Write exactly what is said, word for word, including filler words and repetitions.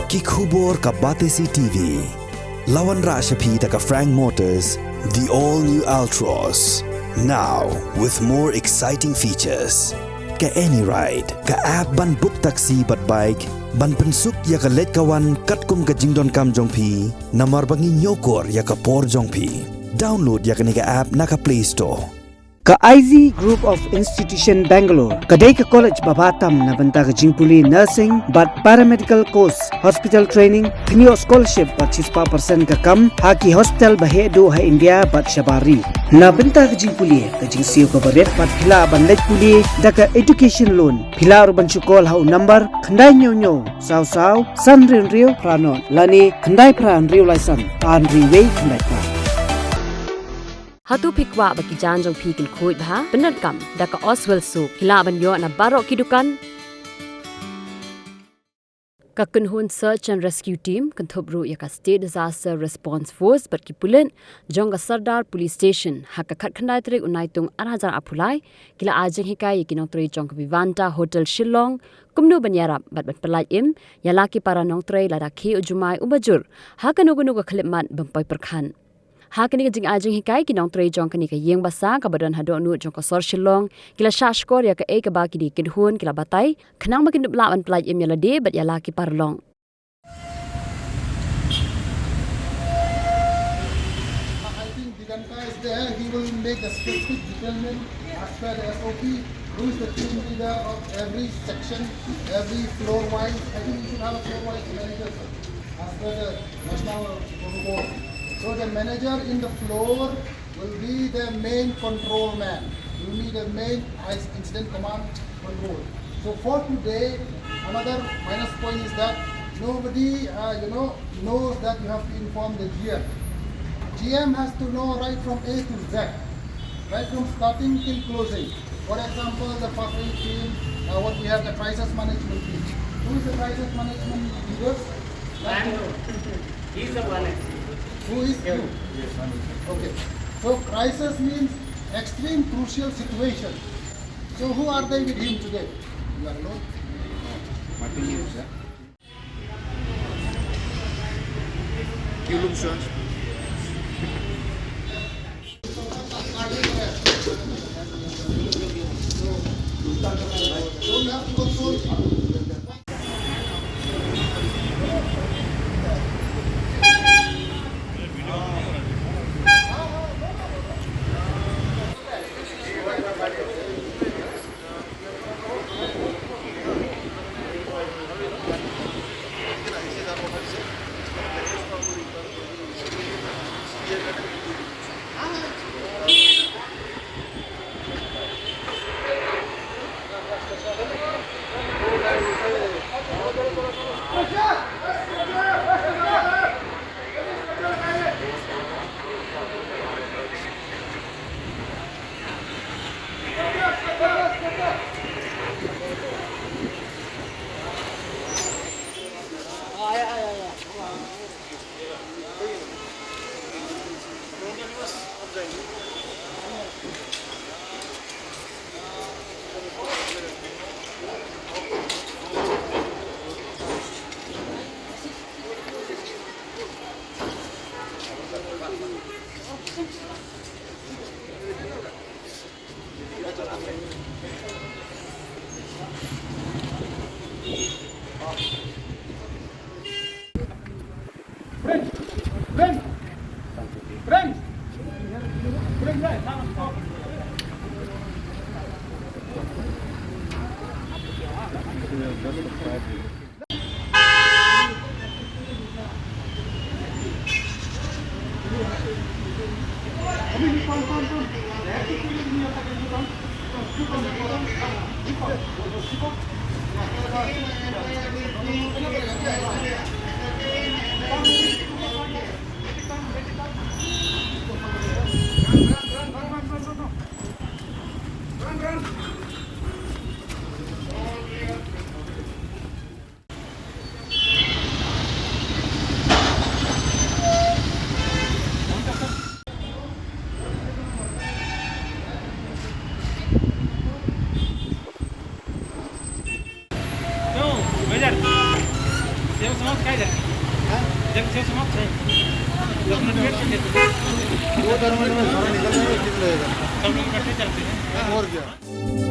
Ki khubor ka Batesi T V. La wanrah sha phi da ka Frank Motors, the all new Altroz. Now with more exciting features. Ka AnyRide, ka app ban book taxi bad bike, ban pynsuk ïa ka leit ka wan katkum ka jingdonkam jong phi, namar ba ngi ñiewkor ïa ka por jong phi. Download ïa kane ka app na ka Play Store. Ka I Z Group of Institution Bangalore ka dei ka college ba bha tam na bynta ka jingpule nursing bad paramedical course, hospital training, kynnoh scholarship bad shispah percent ka kam ha ki hospital ba heh duh ha India bad shabar ri. Na bynta ka jingpule, ka jingsiew kaba rit bad phi lah ban leit pule da ka education loan. Phi lah ruh ban shu call ha u number khyndai hynñiew hynñiew saw saw san hynriew hynriew phra nod lane khyndai phra hynriew lai san ar hynriew wei khyndai phra. Hato phi kwah ba ki jaiñ jong phi kin khuid bha? Pyndonkam da ka Oswell Soap. Phi lah ban ïoh na baroh ki dukan. Ka kynhun Search and Rescue Team kynthup ruh ïa ka State Disaster Response Force bad ki pulit jong ka Sardar Police Station ha ka khatkhyndai tarik u Naitung arhajar arphew lai ki la ai jinghikai ïa ki nongtrei jong ka Vivanta Hotel Shillong kumno ban ïarap bad ban pyllait im ïa la ki para nongtrei lada khie u jumai uba jur ha kano kano ka khyllipmat bym poi pyrkhat. Ha kane ka jingai jinghikai, ki nongtrei jong kane ka ïing basa kaba don ha dohnud jong ka sor Shillong ki la shah shkor ïa kaei kaba kine ki kynhun ki la batai khnang ba kin dup lah ban pyllait im ïa lade bad ïa la ki paralok. I think Diganta is there. He will make the specific detailment as per the S O P. Who is the team leader of every section, every floor wise? I think we should have a floor wise manager, sir, as per the national protocol. So the manager in the floor will be the main control man, will be the main ice incident command control. So for today, another minus point is that nobody, uh, you know, knows that you have to inform the G M. G M has to know right from A to Z, right from starting till closing. For example, the first aid team, uh, what we have, the crisis management team. Who is the crisis management leader? He's the one. Who is you? Okay. So crisis means extreme crucial situation. So who are they with him today? You are alone? सेवा समाप्त, क्या इधर? हाँ? जब सेवा समाप्त है, दस मिनट वेट कर लेते हैं। दो चार मिनट में सारा निकल जाएगा, कितना लगेगा? सब लोग इकट्ठे चलते हैं। और क्या?